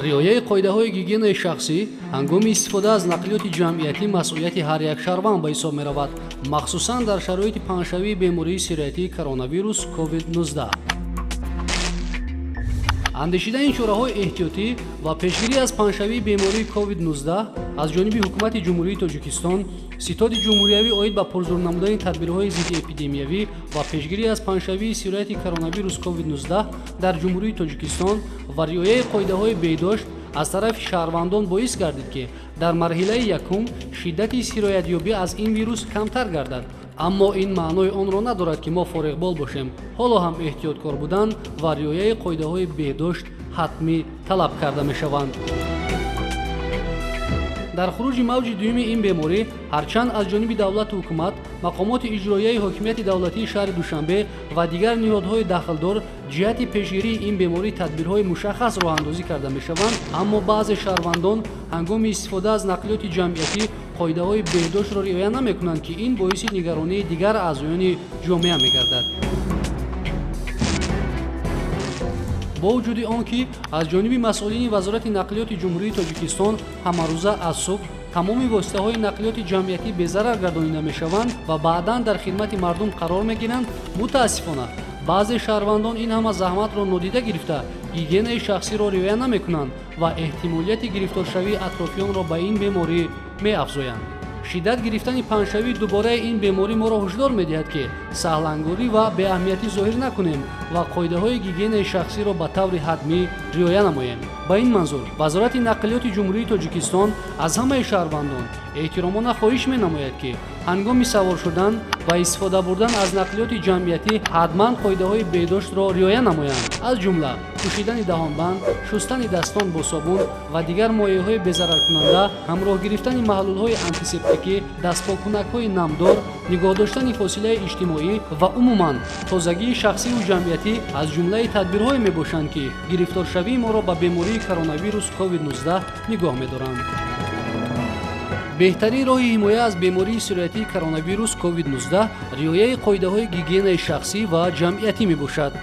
Риояи қоидаҳои гигиенаи шахсӣ ҳангоми истифода аз нақлиёти ҷамъиятӣ масъулияти ҳар як шаҳрванд ба ҳисоб меравад, махсусан дар шароити паҳншавии бемории сироятии коронавирус COVID-19. Андешидани чораҳои эҳтиётӣ ва пешгирӣ аз паҳншавии бемории COVID-19 аз ҷониби Ҳукумати Ҷумҳурии Тоҷикистон, Ситоди ҷумҳуриявӣ оид ба пурзур намудани тадбирҳои зиддиэпидемиявӣ ва пешгирӣ аз паҳншавии сирояти коронавирус COVID-19 дар Ҷумҳурии Тоҷикистон ва риояи қоидаҳои беҳдошт аз тарафи шаҳрвандон боис гардид, ки дар марҳилаи якум шиддати сироятёбӣ аз ин вирус камтар гардад. Аммо ин маънои онро надорад, ки мо фориғбол бошем. Ҳоло ҳам эҳтиёткор будан ва риояи қоидаҳои беҳдошт ҳатмӣ талаб карда мешаванд. Дар хуруҷи мавҷи дуюми ин беморӣ ҳарчанд аз ҷониби давлату ҳукумат, мақомоти иҷроияи ҳокимияти давлатии шаҳри Душанбе ва дигар ниҳодҳои дахлдор ҷиҳати пешгирии ин беморӣ тадбирҳои мушаххас роҳандозӣ карда мешаванд, аммо баъзе шаҳрвандон ҳангоми истифода аз нақлиёти ҷамъиятӣ қоидаҳои беҳдоштро риоя намекунанд, ки ин боиси нигаронии дигар аъзоёни ҷомеа мегардад. Бо вуҷуди он ки аз ҷониби масъулини Вазорати нақлиёти Ҷумҳурии Тоҷикистон ҳамарӯза аз субҳ тамоми воситаҳои нақлиёти ҷамъиятӣ безарар гардонида мешаванд ва баъдан дар хидмати мардум қарор мегиранд, мутаассифона баъзе шаҳрвандон ин ҳама заҳматро нодида гирифта гигиенаи шахсиро риоя намекунанд ва эҳтимолияти гирифторшавии атрофиёнро ба ин беморӣ меафзоянд. Шиддат гирифтани паҳншавии дубораи ин беморӣ моро ҳушдор медиҳад, ки саҳлангорӣ ва беаҳамиятӣ зоҳир накунем ва қоидаҳои гигиенаи шахсиро ба таври ҳатмӣ риоя намоем. Ба ин манзур Вазорати нақлиёти Ҷумҳурии Тоҷикистон аз ҳамаи шаҳрвандон эҳтиромона хоҳиш менамояд, ки ҳангоми савор шудан ва истифода бурдан аз нақлиёти ҷамъиятӣ ҳатман қоидаҳои беҳдоштро риоя намоянд, аз ҷумла пӯшидани даҳонбанд, шустани дастон бо собун ва дигар моеъҳои безараркунанда, ҳамроҳ гирифтани маҳлулҳои антисептикӣ, дастпоккунакҳои намдор, нигоҳ доштани фосилаи иҷтимоӣ ва умуман тозагии шахсиву ҷамъиятӣ аз ҷумлаи тадбирҳое мебошанд, ки гирифторшавии моро ба бемории коронавирус COVID-19 нигоҳ медоранд. Беҳтарин роҳи ҳимоя аз бемории сироятии коронавирус COVID-19 риояи қоидаҳои гигиенаи шахсӣ ва ҷамъиятӣ мебошад.